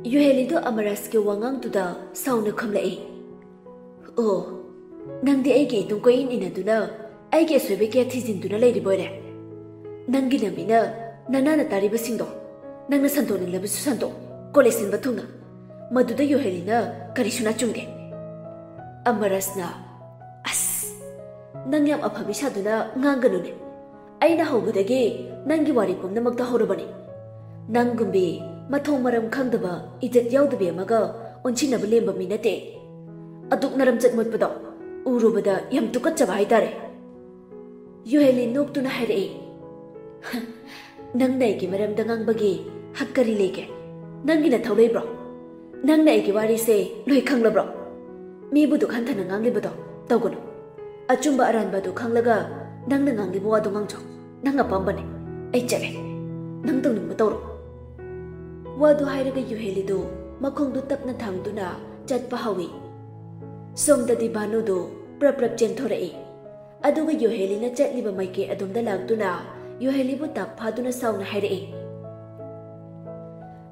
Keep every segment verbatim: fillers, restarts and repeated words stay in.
ꯌꯨꯍꯦꯂꯤꯗꯨ ꯑꯃꯔꯥꯖꯀꯤ ꯋꯥꯉꯥꯡꯗꯨꯗ ꯁꯥꯎꯅ ꯈꯨꯝꯂꯛꯏ꯫ "ꯑꯣ, ꯅꯪꯗꯤ ꯑꯩꯒꯤ ꯏꯇꯨꯡ ꯀꯣꯏꯏꯟ ꯏꯟꯅꯗꯨꯅ ꯑꯩꯒꯤ ꯑꯁꯣꯏꯕ ꯀꯌꯥ ꯊꯤꯖꯤꯟꯗꯨꯅ ꯂꯩꯔꯤꯕꯣꯏꯔꯦ? ꯅꯪꯒꯤ ꯂꯝꯕꯤꯅ ꯅꯅꯥꯅ ꯇꯥꯔꯤꯕꯁꯤꯡꯗꯣ ꯅꯪꯅ ꯁꯟꯗꯣꯛꯅꯤꯡꯂꯕꯁꯨ ꯁꯟꯗꯣꯛ, ꯀꯣꯂꯦꯖ ꯁꯤꯟꯕ ꯊꯨꯡꯅ꯫ ꯃꯗꯨꯗ ꯌꯨꯍꯦꯂꯤꯅ ꯀꯔꯤꯁꯨ ꯅꯥꯆꯨꯡꯗꯦ꯫" ꯑꯃꯔꯥꯖꯅ, "ꯑꯁ, ꯅꯪ ꯌꯥꯝ ꯑꯐꯕꯤ ꯁꯥꯗꯨꯅ ꯉꯥꯡꯒꯅꯨꯅꯦ꯫ ꯑꯩꯅ ꯍꯧꯕꯗꯒꯤ ꯅꯪꯒꯤ ꯋꯥꯔꯤ ꯄꯨꯝꯅꯃꯛꯇ ꯍꯧꯔꯕꯅꯤ꯫ ꯅꯪꯒꯨꯝꯕꯤ ꯃꯊꯣꯡ ꯃꯔꯝ ꯈꯪꯗꯕ, ꯏꯖꯠ ꯌꯥꯎꯗꯕꯤ ꯑꯃꯒ ꯑꯣꯟꯁꯤꯟꯅꯕ ꯂꯦꯝꯕ ꯃꯤ ꯅꯠꯇꯦ꯫ ꯑꯗꯨꯛ ꯅꯔꯝꯆꯠ ꯃꯣꯠꯄꯗꯣ ꯎꯔꯨꯕꯗ ꯌꯥꯝ ꯇꯨꯀꯠꯆꯕ ꯍꯥꯏꯇꯥꯔꯦ꯫" ꯌꯨꯍꯦꯂꯤ ꯅꯣꯛꯇꯨꯅ ꯍꯥꯏꯔꯛꯏ, "ꯅꯪꯅ ꯑꯩꯒꯤ ꯃꯔꯝꯗ ꯉꯥꯡꯕꯒꯤ ꯍꯛ ꯀꯔꯤ ꯂꯩꯒꯦ? ꯅꯪꯒꯤ ꯅꯊꯧ ꯂꯩꯕ꯭ꯔꯣ? ꯅꯪꯅ ꯑꯩꯒꯤ ꯋꯥꯔꯤꯁꯦ ꯂꯣꯏ ꯈꯪꯂꯕ꯭ꯔꯣ? ꯃꯤꯕꯨ ꯗꯨꯛ ꯍꯟꯊꯅ ꯉꯥꯡꯂꯤꯕꯗꯣ ꯇꯧꯒꯅꯨ꯫ ꯑꯆꯨꯝꯕ ꯑꯔꯥꯟꯕ ꯑꯗꯨ ꯈꯪꯂꯒ ꯅꯪꯅ ꯉꯥꯡꯂꯤꯕ ꯋꯥꯗꯨ ꯉꯥꯡꯖꯧ꯫ ꯅꯪ ꯑꯄꯥꯝꯕꯅꯦ꯫ ꯑꯩ ꯆꯠꯂꯦ꯫ ꯅꯪ ꯇꯧꯅꯤꯡꯕ ꯇꯧꯔꯣ꯫" ꯋꯥꯗꯨ ꯍꯥꯏꯔꯒ ꯌꯨꯍꯦꯂꯤꯗꯨ ꯃꯈꯣꯡꯗꯨ ꯇꯞꯅ ꯊꯥꯡꯗꯨꯅ ꯆꯠꯄ ꯍꯧꯏ꯫ ꯁꯣꯝꯗꯗꯤ ꯚꯥꯅꯨꯗꯨ ꯄ꯭ꯔꯞ ꯄ꯭ꯔꯞ ꯆꯦꯟꯊꯣꯔꯛꯏ꯫ ꯑꯗꯨꯒ ꯌꯨꯍꯦꯂꯤꯅ ꯆꯠꯂꯤꯕ ꯃꯥꯏꯀꯩ ꯑꯗꯣꯝꯗ ꯂꯥꯛꯇꯨꯅ ꯌꯨꯍꯦꯂꯤꯕꯨ ꯇꯥꯛ ꯐꯥꯗꯨꯅ ꯁꯥꯎꯅ ꯍꯥꯏꯔꯛꯏ,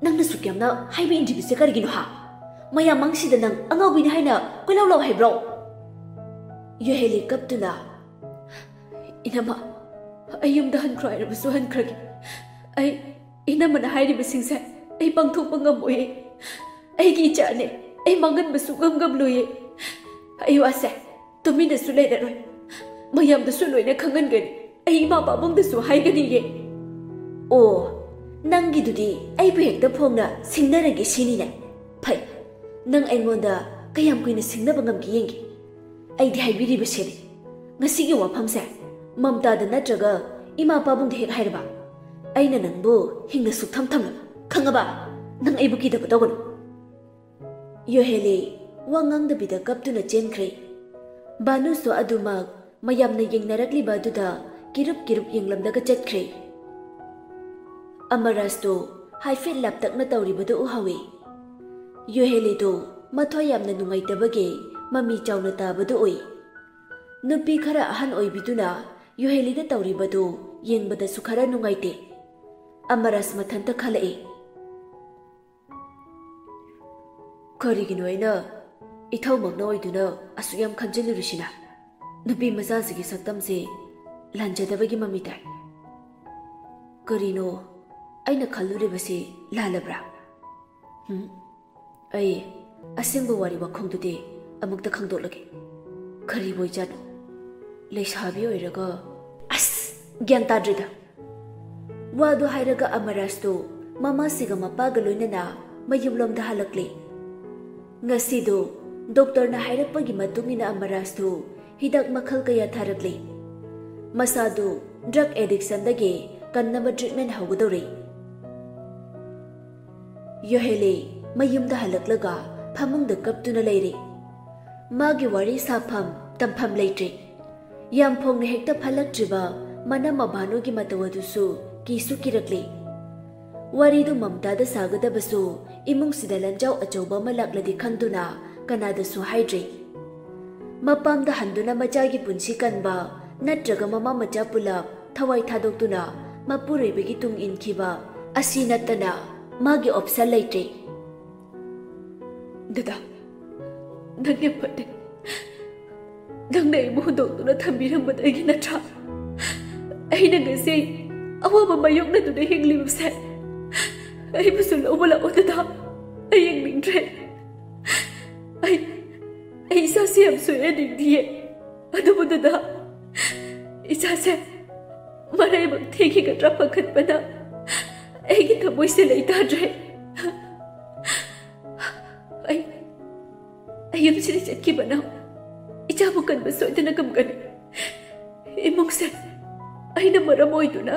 "ꯅꯪꯅ ꯁꯨꯛ ꯌꯥꯝꯅ ꯍꯥꯏꯕ ꯏꯟꯗ꯭ꯔꯤꯕꯁꯦ ꯀꯔꯤꯒꯤꯅꯣ ꯍꯥ? ꯃꯌꯥꯝ ꯃꯥꯡꯁꯤꯗ ꯅꯪ ꯑꯉꯥꯎꯕꯤꯅꯤ ꯍꯥꯏꯅ ꯀꯣꯏꯂꯥꯎ ꯂꯥꯎ ꯍꯥꯏꯕ꯭ꯔꯣ?" ꯌꯨꯍꯦꯂꯤ ꯀꯞꯇꯨꯅ, "ꯏꯅꯝꯃ, ꯑꯩ ꯌꯨꯝꯗ ꯍꯟꯈ꯭ꯔꯣ ꯍꯥꯏꯔꯕꯁꯨ ꯍꯟꯈ꯭ꯔꯒꯦ꯫ ꯑꯩ, ꯏꯅꯝꯃꯅ ꯍꯥꯏꯔꯤꯕꯁꯤꯡꯁꯦ ꯑꯩ ꯄꯥꯡꯊꯣꯛꯄ ꯉꯝꯃꯣꯏꯌꯦ꯫ ꯑꯩꯒꯤ ꯏꯆꯥꯅꯦ, ꯑꯩ ꯃꯥꯡꯍꯟꯕ ꯁꯨꯛꯉꯝ ꯉꯝꯂꯣꯏꯌꯦ꯫ ꯑꯩ ꯋꯥꯁꯦ ꯇꯨꯃꯤꯟꯅꯁꯨ ꯂꯩꯔꯔꯣꯏ꯫ ꯃꯌꯥꯝꯗꯁꯨ ꯂꯣꯏꯅ ꯈꯪꯍꯟꯒꯅꯤ꯫ ꯑꯩ ꯏꯃꯥ ꯄꯥꯕꯨꯡꯗꯁꯨ ꯍꯥꯏꯒꯅꯤꯌꯦ꯫" "ꯑꯣ, ꯅꯪꯒꯤꯗꯨꯗꯤ ꯑꯩꯕꯨ ꯍꯦꯛꯇ ꯐꯣꯡꯅ ꯁꯤꯡꯅꯔꯒꯦ ꯁꯤꯅꯤꯅꯦ꯫ ꯐꯩ, ꯅꯪ ꯑꯩꯉꯣꯟꯗ ꯀꯌꯥꯝ ꯀꯨꯏꯅ ꯁꯤꯡꯅꯕ ꯉꯝꯒꯦ ꯌꯦꯡꯒꯦ꯫ ꯑꯩꯗꯤ ꯍꯥꯏꯕꯤꯔꯤꯕꯁꯤꯅꯤ, ꯉꯁꯤꯒꯤ ꯋꯥꯐꯝꯁꯦ ꯃꯝꯇꯥꯗ ꯅꯠꯇ꯭ꯔꯒ ꯏꯃꯥ ꯄꯥꯕꯨꯡꯗ ꯍꯦꯛ ꯍꯥꯏꯔꯕ, ꯑꯩꯅ ꯅꯪꯕꯨ ꯍꯤꯡꯅ ꯁꯨꯛꯊꯝ ꯊꯝꯂꯣꯏ꯫ ꯈꯪꯉꯕ? ꯅꯪ ꯑꯩꯕꯨ ꯀꯤꯗꯕ ꯇꯧꯒꯅꯨ꯫" ꯌꯣꯍꯦꯂꯤ ꯋꯥ ꯉꯥꯡꯗꯕꯤꯗ ꯀꯞꯇꯨꯅ ꯆꯦꯟꯈ꯭ꯔꯦ꯫ ꯕꯥꯅꯨꯁꯨ ꯑꯗꯨꯃꯛ ꯃꯌꯥꯝꯅ ꯌꯦꯡꯅꯔꯛꯂꯤꯕ ꯑꯗꯨꯗ ꯀꯤꯔꯨꯞ ꯀꯤꯔꯨꯞ ꯌꯦꯡꯂꯝꯂꯒ ꯆꯠꯈ꯭ꯔꯦ꯫ ꯑꯃꯔꯥꯖꯇꯨ ꯍꯥꯏꯐꯦꯠ ꯂꯥꯞꯇꯛꯅ ꯇꯧꯔꯤꯕꯗꯨ ꯎꯍꯧꯏ꯫ ꯌꯣꯍꯦꯂꯤꯗꯨ ꯃꯊ꯭ꯋꯥꯏ ꯌꯥꯝꯅ ꯅꯨꯡꯉꯥꯏꯇꯕꯒꯤ ꯃꯃꯤ ꯆꯥꯎꯅ ꯇꯥꯕꯗꯨ ꯎꯏ꯫ ꯅꯨꯄꯤ ꯈꯔ ꯑꯍꯟ ꯑꯣꯏꯕꯤꯗꯨꯅ ꯌꯣꯍꯦꯂꯤꯗ ꯇꯧꯔꯤꯕꯗꯨ ꯌꯦꯡꯕꯗꯁꯨ ꯈꯔ ꯅꯨꯡꯉꯥꯏꯇꯦ꯫ ꯑꯃꯔꯥꯖ ꯃꯊꯟꯇ ꯈꯜꯂꯛꯏ꯫ ꯀꯔꯤꯒꯤꯅꯣ ꯑꯩꯅ ꯏꯊꯧꯃꯛꯅ ꯑꯣꯏꯗꯨꯅ ꯑꯁꯨꯛ ꯌꯥꯝ ꯈꯟꯖꯤꯜꯂꯨꯔꯤꯁꯤꯅ? ꯅꯨꯄꯤ ꯃꯆꯥꯁꯤꯒꯤ ꯁꯛꯇꯝꯁꯦ ꯂꯥꯟꯖꯗꯕꯒꯤ ꯃꯃꯤ ꯇꯥꯏ꯫ ꯀꯔꯤꯅꯣ ꯑꯩꯅ ꯈꯜꯂꯨꯔꯤꯕꯁꯤ ꯂꯥꯜꯂꯕ꯭ꯔꯥ? ꯍꯨꯝ? ꯑꯩ ꯑꯁꯦꯡꯕ ꯋꯥꯔꯤ ꯋꯥꯈꯣꯡꯗꯨꯗꯤ ꯑꯃꯨꯛꯇ ꯈꯪꯗꯣꯛꯂꯒꯦ꯫ ꯀꯔꯤꯕꯨ ꯑꯣꯏꯖꯥꯠꯅꯣ? ꯂꯩꯁꯥꯕꯤ ꯑꯣꯏꯔꯒ, ꯑꯁ! ꯒ꯭ꯌꯥꯟ ꯇꯥꯗ꯭ꯔꯦꯗ꯫ ꯋꯥꯗꯨ ꯍꯥꯏꯔꯒ ꯑꯃꯔꯥꯖꯇꯨ ꯃꯃꯥꯁꯤꯒ ꯃꯄꯥꯒ ꯂꯣꯏꯅꯅ ꯃꯌꯨꯝꯂꯣꯝꯗ ꯍꯜꯂꯛꯂꯦ꯫ ꯉꯁꯤꯗꯨ ꯗꯣꯛꯇꯔꯅ ꯍꯥꯏꯔꯛꯄꯒꯤ ꯃꯇꯨꯡ ꯏꯟꯅ ꯑꯃꯔꯥꯖꯇꯨ ꯍꯤꯗꯥꯛ ꯃꯈꯜ ꯀꯌꯥ ꯊꯥꯔꯛꯂꯦ꯫ ꯃꯁꯥꯗꯨ drug addictionꯗꯒꯤ ꯀꯟꯅꯕ treatment ꯍꯧꯒꯗꯧꯔꯦ꯫ ꯌꯣꯍꯦꯂꯤ ꯃꯌꯨꯝꯗ ꯍꯜꯂꯛꯂꯒ ꯐꯃꯨꯡꯗ ꯀꯞꯇꯨꯅ ꯂꯩꯔꯦ꯫ ꯃꯥꯒꯤ ꯋꯥꯔꯤ ꯁꯥꯐꯝ ꯇꯝꯐꯝ ꯂꯩꯇ꯭ꯔꯦ꯫ ꯌꯥꯝ ꯐꯣꯡꯅ ꯍꯦꯛꯇ ꯐꯠꯂꯛꯇ꯭ꯔꯤꯕ ꯃꯅꯝꯃ ꯚꯥꯅꯨꯒꯤ ꯃꯇꯧ ꯑꯗꯨꯁꯨ ꯀꯤꯁꯨ ꯀꯤꯔꯛꯂꯦ꯫ ꯋꯥꯔꯤꯗꯨ ꯃꯝꯇꯥꯗ ꯁꯥꯒꯗꯕꯁꯨ ꯏꯃꯨꯡꯁꯤꯗ ꯂꯥꯟꯖꯥꯎ ꯑꯆꯧꯕ ꯑꯃ ꯂꯥꯛꯂꯗꯤ ꯈꯟꯗꯨꯅ ꯀꯅꯥꯗꯁꯨ ꯍꯥꯏꯗ꯭ꯔꯦ꯫ ꯃꯄꯥꯝꯗ ꯍꯟꯗꯨꯅ ꯃꯆꯥꯒꯤ ꯄꯨꯟꯁꯤ ꯀꯟꯕ ꯅꯠꯇ꯭ꯔꯒ ꯃꯃꯥ ꯃꯆꯥ ꯄꯨꯂꯞ ꯊꯋꯥꯏ ꯊꯥꯗꯣꯛꯇꯨꯅ ꯃꯄꯨꯔꯣꯏꯕꯒꯤ ꯇꯨꯡ ꯏꯟꯈꯤꯕ ꯑꯁꯤ ꯅꯠꯇꯅ ꯃꯥꯒꯤ option ꯂꯩꯇ꯭ꯔꯦ꯫ ꯗꯗꯥ, ꯅꯪ ꯌꯥꯝ ꯐꯠꯇꯦ꯫ ꯅꯪꯅ ꯑꯩꯕꯨ ꯍꯨꯟꯗꯣꯛꯇꯨꯅ ꯊꯝꯕꯤꯔꯝꯕꯗꯒꯤ ꯅꯠꯇ꯭ꯔꯥ ꯑꯩꯅ ꯉꯁꯤ ꯑꯋꯥꯕ ꯃꯥꯌꯣꯛꯅꯗꯨꯅ ꯍꯤꯡꯂꯤꯕꯁꯦ? ꯑꯩꯕꯨꯁꯨ ꯂꯧꯕ ꯂꯥꯛꯑꯣ ꯗꯗꯥ, ꯑꯩ ꯌꯦꯡꯅꯤꯡꯗ꯭ꯔꯦ꯫ ꯑꯩ, ꯑꯩ ꯏꯁꯥꯁꯦ ꯌꯥꯝ ꯁꯣꯏꯍꯟꯅꯤꯡꯗꯤꯌꯦ꯫ ꯑꯗꯨꯕꯨ ꯗꯗꯥ, ꯏꯁꯥꯁꯦ ꯃꯔꯩꯕꯛ ꯊꯤꯈꯤꯒꯗ꯭ꯔꯥ ꯄꯥꯈꯠꯄꯅ ꯑꯩꯒꯤ ꯊꯃꯣꯏꯁꯦ ꯂꯩꯇꯥꯗ꯭ꯔꯦ꯫ ꯑꯩ, ꯑꯩ ꯌꯨꯝꯁꯤꯗ ꯆꯠꯈꯤꯕꯅ ꯏꯆꯥꯕꯨ ꯀꯟꯕ ꯁꯣꯏꯗꯅ ꯉꯝꯒꯅꯤ꯫ ꯏꯃꯨꯡꯁꯦ ꯑꯩꯅ ꯃꯔꯝ ꯑꯣꯏꯗꯨꯅ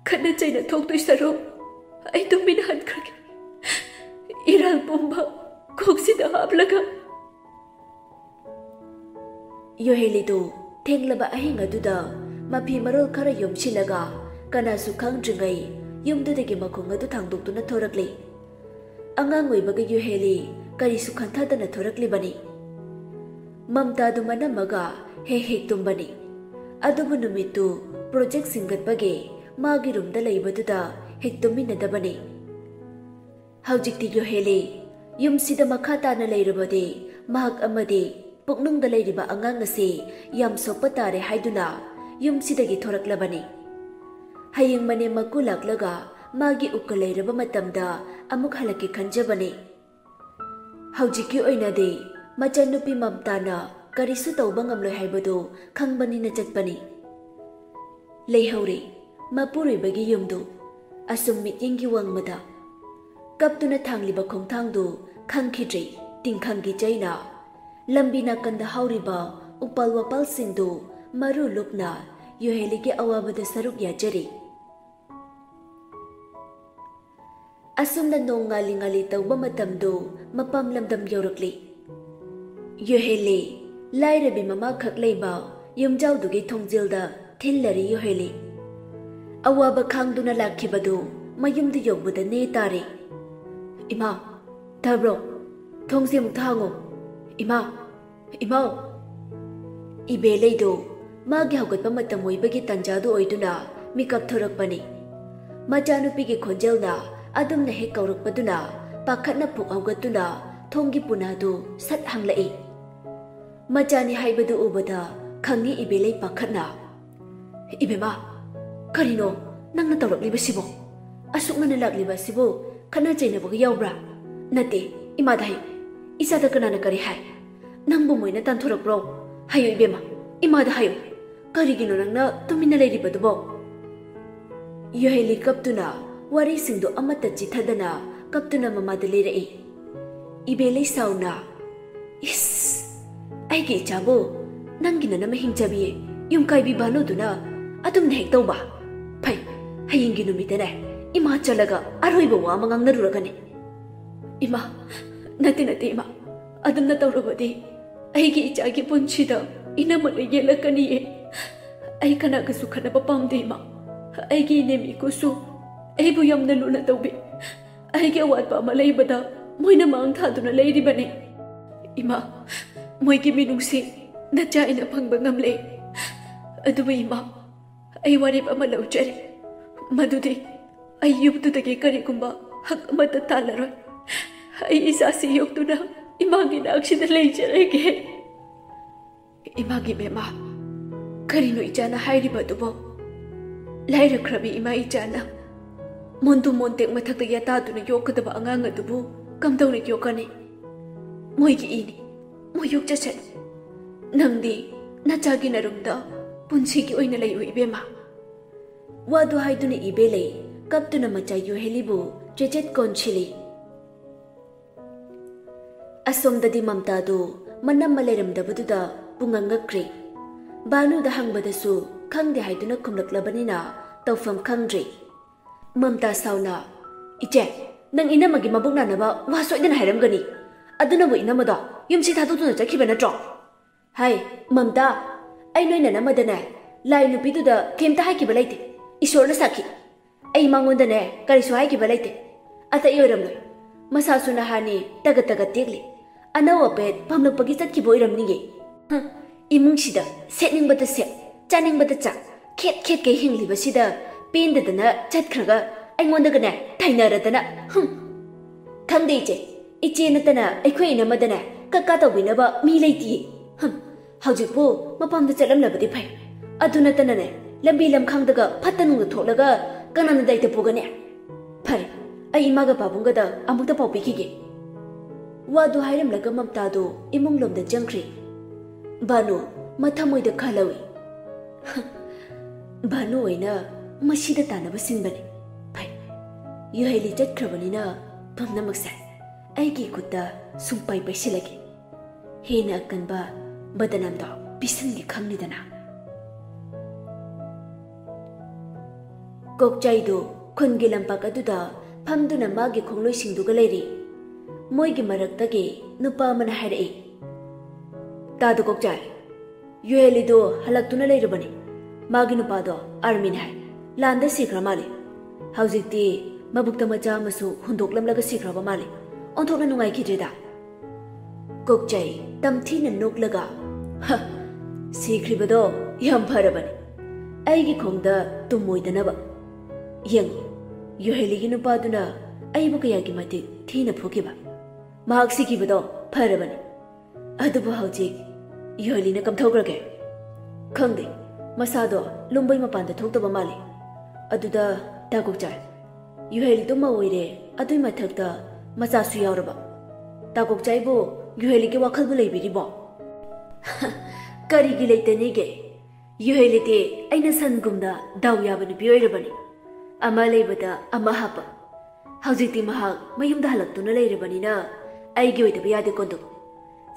ꯈꯠꯅ ꯆꯩꯅ ꯊꯣꯛꯇꯣꯏ ꯁꯔꯨꯛ ꯑꯩ ꯇꯨꯃꯤꯟꯅ ꯍꯟꯈ꯭ꯔꯒꯦ꯫ ꯏꯔꯥꯜ ꯄꯨꯝꯕ ꯀꯣꯛꯁꯤꯗ ꯍꯥꯞꯂꯒ꯫ ꯌꯣꯍꯦꯂꯤꯗꯨ ꯊꯦꯡꯂꯕ ꯑꯍꯤꯡ ꯑꯗꯨꯗ ꯃꯐꯤ ꯃꯔꯣꯜ ꯈꯔ ꯌꯣꯝꯁꯤꯜꯂꯒ ꯀꯅꯥꯁꯨ ꯈꯪꯗ꯭ꯔꯤꯉꯩ ꯌꯨꯝꯗꯨꯗꯒꯤ ꯃꯈꯣꯡ ꯑꯗꯨ ꯊꯥꯡꯗꯣꯛꯇꯨꯅ ꯊꯣꯔꯛꯂꯤ꯫ ꯑꯉꯥꯡ ꯑꯣꯏꯕꯒ ꯌꯣꯍꯦꯂꯤ ꯀꯔꯤꯁꯨ ꯈꯟꯊꯗꯅ ꯊꯣꯔꯛꯂꯤꯕꯅꯤ꯫ ꯃꯝꯇꯥꯗꯨ ꯃꯅꯝꯃꯒ ꯍꯦꯛ ꯍꯦꯛ ꯇꯨꯝꯕꯅꯤ꯫ ꯑꯗꯨꯕꯨ ꯅꯨꯃꯤꯠꯇꯨ project ꯁꯤꯡꯒꯠꯄꯒꯤ ꯃꯥꯒꯤ roomꯗ ꯂꯩꯕꯗꯨꯗ ꯍꯦꯛ ꯇꯨꯝꯃꯤꯟꯅꯗꯕꯅꯤ꯫ ꯍꯧꯖꯤꯛꯇꯤ ꯌꯣꯍꯦꯂꯤ ꯌꯨꯝꯁꯤꯗ ꯃꯈꯥ ꯇꯥꯅ ꯂꯩꯔꯕꯗꯤ ꯃꯍꯥꯛ ꯑꯃꯗꯤ ꯄꯨꯛꯅꯨꯡꯗ ꯂꯩꯔꯤꯕ ꯑꯉꯥꯡ ꯑꯁꯤ ꯌꯥꯝ ꯁꯣꯛꯄ ꯇꯥꯔꯦ ꯍꯥꯏꯗꯨꯅ ꯌꯨꯝꯁꯤꯗꯒꯤ ꯊꯣꯔꯛꯂꯕꯅꯤ꯫ ꯍꯌꯦꯡ ꯃꯅꯦꯝ ꯃꯀꯨ ꯂꯥꯛꯂꯒ ꯃꯥꯒꯤ ꯎꯛꯀ ꯂꯩꯔꯕ ꯃꯇꯝꯗ ꯑꯃꯨꯛ ꯍꯜꯂꯛꯀꯦ ꯈꯟꯖꯕꯅꯤ꯫ ꯍꯧꯖꯤꯛꯀꯤ ꯑꯣꯏꯅꯗꯤ ꯃꯆꯟꯅꯨꯄꯤ ꯃꯝꯇꯥꯅ ꯀꯔꯤꯁꯨ ꯇꯧꯕ ꯉꯝꯂꯣꯏ ꯍꯥꯏꯕꯗꯨ ꯈꯪꯕꯅꯤꯅ ꯆꯠꯄꯅꯤ꯫ ꯂꯩꯍꯧꯔꯦ ꯃꯄꯨꯔꯣꯏꯕꯒꯤ ꯌꯨꯝꯗꯨ꯫ ꯑꯁꯨꯝ ꯃꯤꯠꯌꯦꯡꯒꯤ ꯋꯥꯡꯃꯗ ꯀꯞꯇꯨꯅ ꯊꯥꯡꯂꯤꯕ ꯈꯣꯡꯊꯥꯡꯗꯨ ꯈꯪꯈꯤꯗ꯭ꯔꯦ ꯇꯤꯡꯈꯪꯒꯤ ꯆꯩꯅ꯫ ꯂꯝꯕꯤ ꯅꯥꯀꯟꯗ ꯍꯧꯔꯤꯕ ꯎꯄꯥꯜ ꯋꯥꯄꯥꯜꯁꯤꯡꯗꯨ ꯃꯔꯨ ꯂꯨꯞꯅ ꯌꯨꯍꯦꯂꯤꯒꯤ ꯑꯋꯥꯕꯗ ꯁꯔꯨꯛ ꯌꯥꯖꯔꯤ꯫ ꯑꯁꯨꯝꯅ ꯅꯣꯡ ꯉꯥꯂꯤ ꯉꯥꯂꯤ ꯇꯧꯕ ꯃꯇꯝꯗꯨ ꯃꯄꯥꯝ ꯂꯝꯗꯝ ꯌꯧꯔꯛꯂꯤ꯫ ꯌꯣꯍꯦꯂꯤ, ꯂꯥꯏꯔꯕꯤ ꯃꯃꯥꯈꯛ ꯂꯩꯕ ꯌꯨꯝꯖꯥꯎꯗꯨꯒꯤ ꯊꯣꯡꯖꯤꯜꯗ ꯊꯤꯜꯂꯔꯤ ꯌꯣꯍꯦꯂꯤ꯫ ꯑꯋꯥꯕ ꯈꯥꯡꯗꯨꯅ ꯂꯥꯛꯈꯤꯕꯗꯨ ꯃꯌꯨꯝꯗ ꯌꯧꯕꯗ ꯅꯦ ꯇꯥꯔꯦ꯫ "ꯏꯃꯥ, ꯇꯥꯕ꯭ꯔꯣ? ꯊꯣꯡꯁꯦ ꯑꯃꯨꯛꯇ ꯍꯥꯡꯉꯣ꯫ ꯏꯃꯥ, ꯏꯃꯥꯎ!" ꯏꯕꯦꯂꯩꯗꯨ ꯃꯥꯒꯤ ꯍꯧꯒꯠꯄ ꯃꯇꯝ ꯑꯣꯏꯕꯒꯤ ꯇꯥꯟꯖꯥꯗꯨ ꯑꯣꯏꯗꯨꯅ ꯃꯤꯀꯞ ꯊꯣꯔꯛꯄꯅꯤ꯫ ꯃꯆꯥꯅꯨꯄꯤꯒꯤ ꯈꯣꯟꯖꯦꯜꯅ ꯑꯗꯨꯝꯅ ꯍꯦꯛ ꯀꯧꯔꯛꯄꯗꯨꯅ ꯄꯥꯈꯠꯅ ꯐꯨꯛ ꯍꯧꯒꯠꯇꯨꯅ ꯊꯣꯡꯒꯤ ꯄꯨꯅꯥꯗꯨ ꯁꯠ ꯍꯥꯡꯂꯛꯏ꯫ ꯃꯆꯥꯅꯤ ꯍꯥꯏꯕꯗꯨ ꯎꯕꯗ ꯈꯪꯉꯤ ꯏꯕꯦꯂꯩ ꯄꯥꯈꯠꯅ꯫ "ꯏꯕꯦꯝꯃ, ꯀꯔꯤꯅꯣ ꯅꯪꯅ ꯇꯧꯔꯛꯂꯤꯕꯁꯤꯕꯣ? ꯑꯁꯨꯛ ꯉꯟꯅ ꯂꯥꯛꯂꯤꯕ ꯑꯁꯤꯕꯨ ꯈꯠꯅ ꯆꯩꯅꯕꯒ ꯌꯥꯎꯕ꯭ꯔꯥ? ꯅꯠꯇꯦ, ꯏꯃꯥꯗ ꯍꯥꯏꯌꯨ꯫ ꯏꯆꯥꯗ ꯀꯅꯥꯅ ꯀꯔꯤ ꯍꯥꯏ? ꯅꯪꯕꯨ ꯃꯣꯏꯅ ꯇꯥꯟꯊꯣꯔꯛꯄ꯭ꯔꯣ? ꯍꯥꯏꯌꯨ ꯏꯕꯦꯝꯃ, ꯏꯃꯥꯗ ꯍꯥꯏꯌꯨ꯫ ꯀꯔꯤꯒꯤꯅꯣ ꯅꯪꯅ ꯇꯨꯃꯤꯟꯅ ꯂꯩꯔꯤꯕꯗꯨꯕꯣ?" ꯌꯨꯍꯦꯂꯤ ꯀꯞꯇꯨꯅ ꯋꯥꯔꯤꯁꯤꯡꯗꯨ ꯑꯃꯠꯇ ꯆꯤꯊꯗꯅ ꯀꯞꯇꯨꯅ ꯃꯃꯥꯗ ꯂꯤꯔꯛꯏ꯫ ꯏꯕꯦꯂꯩ ꯁꯥꯎꯅ, "ꯏꯁ! ꯑꯩꯒꯤ ꯏꯆꯥꯕꯨ ꯅꯪꯒꯤ ꯅꯅꯝꯃ ꯍꯤꯡꯆꯥꯕꯤ ꯌꯨꯝꯀꯥꯏꯕꯤ ꯚꯥꯅꯨꯗꯨꯅ ꯑꯗꯨꯝꯅ ꯍꯦꯛ ꯇꯧꯕ? ꯐꯩ, ꯍꯌꯦꯡꯒꯤ ꯅꯨꯃꯤꯠꯇꯅꯦ ꯏꯃꯥ ꯆꯠꯂꯒ ꯑꯔꯣꯏꯕ ꯋꯥ ꯑꯃ ꯉꯥꯡꯅꯔꯨꯔꯒꯅꯤ꯫" "ꯏꯃꯥ, ꯅꯠꯇꯦ, ꯅꯠꯇꯦ ꯏꯃꯥ, ꯑꯗꯨꯝꯅ ꯇꯧꯔꯕꯗꯤ ꯑꯩꯒꯤ ꯏꯆꯥꯒꯤ ꯄꯨꯟꯁꯤꯗ ꯏꯅꯝꯃꯅ ꯌꯦꯠꯂꯛꯀꯅꯤꯌꯦ꯫ ꯑꯩ ꯀꯅꯥꯒꯁꯨ ꯈꯠꯅꯕ ꯄꯥꯝꯗꯦ ꯏꯃꯥ꯫ ꯑꯩꯒꯤ ꯏꯅꯦꯝ ꯏꯀꯨꯁꯨ ꯑꯩꯕꯨ ꯌꯥꯝꯅ ꯂꯨꯅ ꯇꯧꯕꯤ꯫ ꯑꯩꯒꯤ ꯑꯋꯥꯠꯄ ꯑꯃ ꯂꯩꯕꯗ ꯃꯣꯏꯅ ꯃꯥꯡ ꯊꯥꯗꯨꯅ ꯂꯩꯔꯤꯕꯅꯤ꯫ ꯏꯃꯥ, ꯃꯣꯏꯒꯤ ꯃꯤꯅꯨꯡꯁꯤ ꯅꯆꯥ ꯑꯩꯅ ꯐꯪꯕ ꯉꯝꯂꯦ꯫ ꯑꯗꯨꯕꯨ ꯏꯃꯥ, ꯑꯩ ꯋꯥꯔꯦꯞ ꯑꯃ ꯂꯧꯖꯔꯦ꯫ ꯃꯗꯨꯗꯤ ꯑꯩ ꯌꯨꯝꯗꯨꯗꯒꯤ ꯀꯔꯤꯒꯨꯝꯕ ꯍꯛ ꯑꯃꯠꯇ ꯇꯥꯜꯂꯔꯣꯏ꯫ ꯑꯩ ꯏꯆꯥꯁꯤ ꯌꯣꯛꯇꯨꯅ ꯏꯃꯥꯒꯤ ꯅꯥꯛꯁꯤꯗ ꯂꯩꯖꯔꯒꯦ꯫ ꯏꯃꯥꯒꯤ ꯕꯦꯝꯃ, ꯀꯔꯤꯅꯣ ꯏꯆꯥꯅ ꯍꯥꯏꯔꯤꯕ ꯑꯗꯨꯕꯣ? ꯂꯥꯏꯔꯈ꯭ꯔꯕꯤ ꯏꯃꯥ ꯏꯆꯥꯅ ꯃꯣꯟꯗꯨ ꯃꯣꯟꯇꯦꯛ ꯃꯊꯛꯇ ꯌꯥꯇꯥꯗꯨꯅ ꯌꯣꯛꯀꯗꯕ ꯑꯉꯥꯡ ꯑꯗꯨꯕꯨ ꯀꯝꯗꯧꯅ ꯌꯣꯛꯀꯅꯤ? ꯃꯣꯏꯒꯤ ꯏꯅꯤ, ꯃꯣꯏ ꯌꯣꯛꯆꯁꯅꯨ꯫ ꯅꯪꯗꯤ ꯅꯆꯥꯒꯤ ꯅꯔꯨꯝꯗ ꯄꯨꯟꯁꯤꯒꯤ ꯑꯣꯏꯅ ꯂꯩꯌꯨ ꯏꯕꯦꯝꯃ꯫ ꯋꯥꯗꯨ ꯍꯥꯏꯗꯨꯅ ꯏꯕꯦꯂꯩ ꯀꯞꯇꯨꯅ ꯃꯆꯥ ꯌꯨꯍꯦꯂꯤꯕꯨ ꯆꯦꯆꯦꯠ ꯀꯣꯟꯁꯤꯜꯂꯤ꯫ ꯑꯁꯣꯝꯗꯗꯤ ꯃꯝꯇꯥꯗꯨ ꯃꯅꯝꯃ ꯂꯩꯔꯝꯗꯕꯗꯨꯗ ꯄꯨꯡꯉꯛ ꯉꯛꯈ꯭ꯔꯦ꯫ ꯚꯥꯅꯨꯗ ꯍꯪꯕꯗꯁꯨ ꯈꯪꯗꯦ ꯍꯥꯏꯗꯨꯅ ꯈꯨꯝꯂꯛꯂꯕꯅꯤꯅ ꯇꯧꯐꯝ ꯈꯪꯗ꯭ꯔꯦ꯫ ꯃꯝꯇꯥ ꯁꯥꯎꯅ, "ꯏꯆꯦ, ꯅꯪ ꯏꯅꯝꯃꯒꯤ ꯃꯕꯨꯛ ꯅꯥꯅꯕ ꯋꯥ ꯁꯣꯏꯗꯅ ꯍꯥꯏꯔꯝꯒꯅꯤ꯫ ꯑꯗꯨꯅꯕꯨ ꯏꯅꯝꯃꯗꯣ ꯌꯨꯝꯁꯤ ꯊꯥꯗꯣꯛꯇꯨꯅ ꯆꯠꯈꯤꯕ ꯅꯠꯇ꯭ꯔꯣ?" "ꯍꯥꯏ, ꯃꯝꯇꯥ, ꯑꯩ ꯅꯣꯏ ꯅꯅꯝꯃꯗꯅꯦ, ꯂꯥꯏ ꯅꯨꯄꯤꯗꯨꯗ ꯀꯩꯝꯇ ꯍꯥꯏꯈꯤꯕ ꯂꯩꯇꯦ꯫ ꯏꯁꯣꯔꯅ ꯁꯥꯈꯤ꯫ ꯑꯩ ꯃꯉꯣꯟꯗꯅꯦ ꯀꯔꯤꯁꯨ ꯍꯥꯏꯈꯤꯕ ꯂꯩꯇꯦ꯫ ꯑꯇꯩ ꯑꯣꯏꯔꯝꯂꯣꯏ꯫ ꯃꯁꯥꯁꯨ ꯅꯍꯥꯅꯤ ꯇꯒꯠ ꯇꯒꯠ ꯇꯦꯛꯂꯤ꯫ ꯑꯅꯧ ꯑꯄꯦꯠ ꯐꯝꯂꯛꯄꯒꯤ ꯆꯠꯈꯤꯕ ꯑꯣꯏꯔꯝꯅꯤꯌꯦ꯫ ꯍꯝ, ꯏꯃꯨꯡꯁꯤꯗ ꯁꯦꯠꯅꯤꯡꯕꯗ ꯁꯦꯠ, ꯆꯥꯅꯤꯡꯕꯗ ꯆꯥ, ꯈꯦꯠ ꯈꯦꯠꯀꯩ ꯍꯤꯡꯂꯤꯕꯁꯤꯗ ꯄꯦꯟꯗꯗꯅ ꯆꯠꯈ꯭ꯔꯒ ꯑꯩꯉꯣꯟꯗꯒꯅꯦ ꯇꯥꯏꯅꯔꯗꯅ꯫ ꯍꯝ꯫ ꯈꯪꯗꯦ ꯏꯆꯦ, ꯏꯆꯦ ꯅꯠꯇꯅ ꯑꯩꯈꯣꯏ ꯏꯅꯝꯃꯗꯅꯦ ꯀꯛꯀꯥ ꯇꯧꯕꯤꯅꯕ ꯃꯤ ꯂꯩꯇꯤꯌꯦ꯫ ꯍꯝ, ꯍꯧꯖꯤꯛꯄꯨ ꯃꯄꯥꯝꯗ ꯆꯠꯂꯝꯂꯕꯗꯤ ꯐꯩ꯫ ꯑꯗꯨ ꯅꯠꯇꯅꯅꯦ, ꯂꯝꯕꯤ ꯂꯝꯈꯥꯡꯗꯒ ꯐꯠꯇ ꯅꯨꯡꯗ ꯊꯣꯛꯂꯒ ꯀꯅꯥꯅ ꯗꯥꯏꯇ ꯄꯨꯒꯅꯤ? ꯐꯔꯦ, ꯑꯩ ꯏꯃꯥꯒ ꯄꯥꯕꯨꯡꯒꯗ ꯑꯃꯨꯛꯇ ꯄꯥꯎ ꯄꯤꯈꯤꯒꯦ꯫" ꯋꯥꯗꯨ ꯍꯥꯏꯔꯝꯂꯒ ꯃꯝꯇꯥꯗꯨ ꯏꯃꯨꯡꯂꯣꯝꯗ ꯆꯪꯈ꯭ꯔꯦ꯫ ꯚꯥꯅꯨ ꯃꯊꯃꯣꯏꯗ ꯈꯜꯍꯧꯏ꯫ "ꯚꯥꯅꯨ ꯑꯣꯏꯅ ꯃꯁꯤꯗ ꯇꯥꯟꯅꯕ ꯁꯤꯟꯕꯅꯤ꯫ ꯐꯩ, ꯌꯨꯍꯩꯂꯤ ꯆꯠꯈ꯭ꯔꯕꯅꯤꯅ ꯄꯨꯝꯅꯃꯛꯁꯦ ꯑꯩꯒꯤ ꯈꯨꯠꯇ ꯁꯨꯡꯄꯥꯏ ꯄꯥꯏꯁꯤꯜꯂꯒꯦ꯫ ꯍꯦꯟꯅ ꯑꯀꯟꯕ ꯕꯗꯅꯥꯝꯗꯣ ꯄꯤꯁꯤꯟꯒꯦ ꯈꯪꯂꯤꯗꯅ꯫" ꯀꯣꯛꯆꯥꯏꯗꯨ ꯈꯨꯟꯒꯤ ꯂꯝꯄꯥꯛ ꯑꯗꯨꯗ ꯐꯝꯗꯨꯅ ꯃꯥꯒꯤ ꯈꯣꯡꯂꯣꯏꯁꯤꯡꯗꯨꯒ ꯂꯩꯔꯤ꯫ ꯃꯣꯏꯒꯤ ꯃꯔꯛꯇꯒꯤ ꯅꯨꯄꯥ ꯑꯃꯅ ꯍꯥꯏꯔꯛꯏ, "ꯇꯥꯗꯨ ꯀꯣꯛꯆꯥꯏ, ꯌꯨꯍꯦꯂꯤꯗꯨ ꯍꯜꯂꯛꯇꯨꯅ ꯂꯩꯔꯕꯅꯤ꯫ ꯃꯥꯒꯤ ꯅꯨꯄꯥꯗꯣ ꯑꯥꯔꯃꯤꯅꯤ ꯍꯥꯏ꯫ ꯂꯥꯟꯗ ꯁꯤꯈ꯭ꯔ ꯃꯥꯜꯂꯤ꯫ ꯍꯧꯖꯤꯛꯇꯤ ꯃꯕꯨꯛꯇ ꯃꯆꯥ ꯑꯃꯁꯨ ꯍꯨꯟꯗꯣꯛꯂꯝꯂꯒ ꯁꯤꯈ꯭ꯔꯕ ꯃꯥꯜꯂꯤ꯫ ꯑꯣꯟꯊꯣꯛꯅ ꯅꯨꯡꯉꯥꯏꯈꯤꯗ꯭ꯔꯦꯗ꯫" ꯀꯣꯛꯆꯩ ꯇꯝꯊꯤꯅ ꯅꯣꯛꯂꯒ, "ꯍ, ꯁꯤꯈ꯭ꯔꯤꯕꯗꯣ ꯌꯥꯝ ꯐꯔꯕꯅꯤ, ꯑꯩꯒꯤ ꯈꯣꯡꯗ ꯇꯨꯝꯃꯣꯏꯗꯅꯕ꯫ ꯌꯦꯡꯉꯨ, ꯌꯨꯍꯦꯂꯤꯒꯤ ꯅꯨꯄꯥꯗꯨꯅ ꯑꯩꯕꯨ ꯀꯌꯥꯒꯤ ꯃꯇꯤꯛ ꯊꯤꯅ ꯐꯨꯈꯤꯕ꯫ ꯃꯍꯥꯛ ꯁꯤꯈꯤꯕꯗꯣ ꯐꯔꯕꯅꯤ꯫ ꯑꯗꯨꯕꯨ ꯍꯧꯖꯤꯛ ꯌꯨꯍꯦꯂꯤꯅ ꯀꯝꯊꯧꯈ꯭ꯔꯒꯦ? ꯈꯪꯗꯦ, ꯃꯁꯥꯗꯣ ꯂꯨꯝꯕꯩ ꯃꯄꯥꯟꯗ ꯊꯣꯛꯇꯕ ꯃꯥꯜꯂꯤ꯫ ꯑꯗꯨꯗ ꯇꯥꯀꯣꯛꯆꯥꯏ, ꯌꯨꯍꯦꯂꯤꯗꯣ ꯃꯧ ꯑꯣꯏꯔꯦ, ꯑꯗꯨꯏ ꯃꯊꯛꯇ ꯃꯆꯥꯁꯨ ꯌꯥꯎꯔꯕ꯫ ꯇꯥꯀꯣꯛꯆꯥꯏꯕꯨ ꯌꯨꯍꯦꯂꯤꯒꯤ ꯋꯥꯈꯜꯕꯨ ꯂꯩꯕꯤꯔꯤꯕꯣ? ꯀꯔꯤꯒꯤ ꯂꯩꯇꯅꯤꯒꯦ? ꯌꯨꯍꯦꯂꯤꯗꯤ ꯑꯩꯅ ꯁꯟꯒꯨꯝꯅ ꯗꯥꯎ ꯌꯥꯕ ꯅꯨꯄꯤ ꯑꯣꯏꯔꯕꯅꯤ꯫ ꯑꯃ ꯂꯩꯕꯗ ꯑꯃ ꯍꯥꯞꯄ꯫ ꯍꯧꯖꯤꯛꯇꯤ ꯃꯍꯥꯛ ꯃꯌꯨꯝꯗ ꯍꯜꯂꯛꯇꯨꯅ ꯂꯩꯔꯕꯅꯤꯅ ꯑꯩꯒꯤ ꯑꯣꯏꯗꯕ ꯌꯥꯗꯦ ꯀꯣꯟꯗꯨ꯫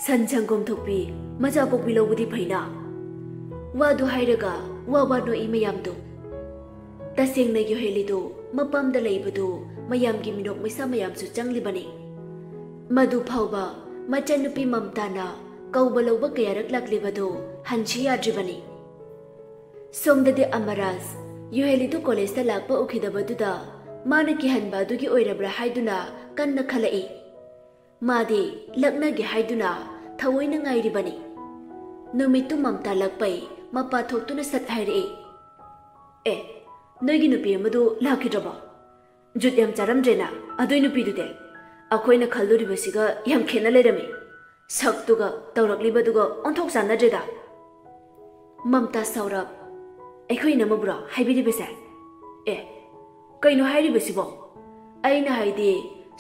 ꯁꯟ ꯁꯪꯒꯣꯝ ꯊꯣꯛꯄꯤ ꯃꯆꯥ ꯄꯣꯛꯄꯤ ꯂꯧꯕꯗꯤ ꯐꯩꯅ꯫ ꯋꯥꯗꯨ ꯍꯥꯏꯔꯒ ꯋꯥ ꯋꯥ ꯅꯣꯛꯏ ꯃꯌꯥꯝꯗꯨ꯫ ꯇꯁꯦꯡꯅ ꯌꯨꯍꯦꯂꯤꯗꯨ ꯃꯄꯥꯝꯗ ꯂꯩꯕꯗꯨ ꯃꯌꯥꯝꯒꯤ ꯃꯤꯅꯣꯛ ꯃꯩꯁꯥ ꯃꯌꯥꯝꯁꯨ ꯆꯪꯂꯤꯕꯅꯤ꯫ ꯃꯗꯨ ꯐꯥꯎꯕ ꯃꯆꯟꯅꯨꯄꯤ ꯃꯝꯇꯥꯅ ꯀꯧꯕ ꯂꯧꯕ ꯀꯌꯥꯔꯛ ꯂꯥꯛꯂꯤꯕꯗꯨ ꯍꯟꯁꯤ ꯌꯥꯗ꯭ꯔꯤꯕꯅꯤ꯫ ꯁꯣꯝꯗꯗꯤ ꯑꯃꯔꯥꯖ ꯌꯨꯍꯦꯂꯤꯗꯨ ꯀꯣꯂꯦꯖꯇ ꯂꯥꯛꯄ ꯎꯈꯤꯗꯕꯗꯨꯗ ꯃꯥꯅ ꯀꯤꯍꯟꯕ ꯑꯗꯨꯒꯤ ꯑꯣꯏꯔꯕ꯭ꯔꯥ ꯍꯥꯏꯗꯨꯅ ꯀꯟꯅ ꯈꯜꯂꯛꯏ꯫ ꯃꯥꯗꯤ ꯂꯛꯅꯒꯦ ꯍꯥꯏꯗꯨꯅ ꯊꯑꯣꯏꯅ ꯉꯥꯏꯔꯤꯕꯅꯤ꯫ ꯅꯨꯃꯤꯠꯇꯨ ꯃꯝꯇꯥ ꯂꯛꯄꯩ ꯃꯄꯥ ꯊꯣꯛꯇꯨꯅ ꯁꯠ ꯍꯥꯏꯔꯛꯏ, "ꯑꯦ, ꯅꯣꯏꯒꯤ ꯅꯨꯄꯤ ꯑꯃꯗꯨ ꯂꯥꯛꯈꯤꯗ꯭ꯔꯕꯣ? ꯖꯨꯠ ꯌꯥꯝ ꯆꯥꯔꯝꯗ꯭ꯔꯦꯅ ꯑꯗꯨꯏ ꯅꯨꯄꯤꯗꯨꯗꯤ꯫ ꯑꯩꯈꯣꯏꯅ ꯈꯜꯂꯨꯔꯤꯕꯁꯤꯒ ꯌꯥꯝ ꯈꯦꯠꯅ ꯂꯩꯔꯝꯃꯤ꯫ ꯁꯛꯇꯨꯒ ꯇꯧꯔꯛꯂꯤꯕꯗꯨꯒ ꯑꯣꯟꯊꯣꯛ ꯆꯥꯟꯅꯗ꯭ꯔꯦꯗ꯫" ꯃꯝꯇꯥ ꯁꯥꯎꯔꯞ, "ꯑꯩꯈꯣꯏ ꯏꯅꯝꯃꯕꯨꯔꯣ ꯍꯥꯏꯕꯤꯔꯤꯕꯁꯦ? ꯑꯦ, ꯀꯩꯅꯣ ꯍꯥꯏꯔꯤꯕꯁꯤꯕꯣ? ꯑꯩꯅ ꯍꯥꯏꯗꯤ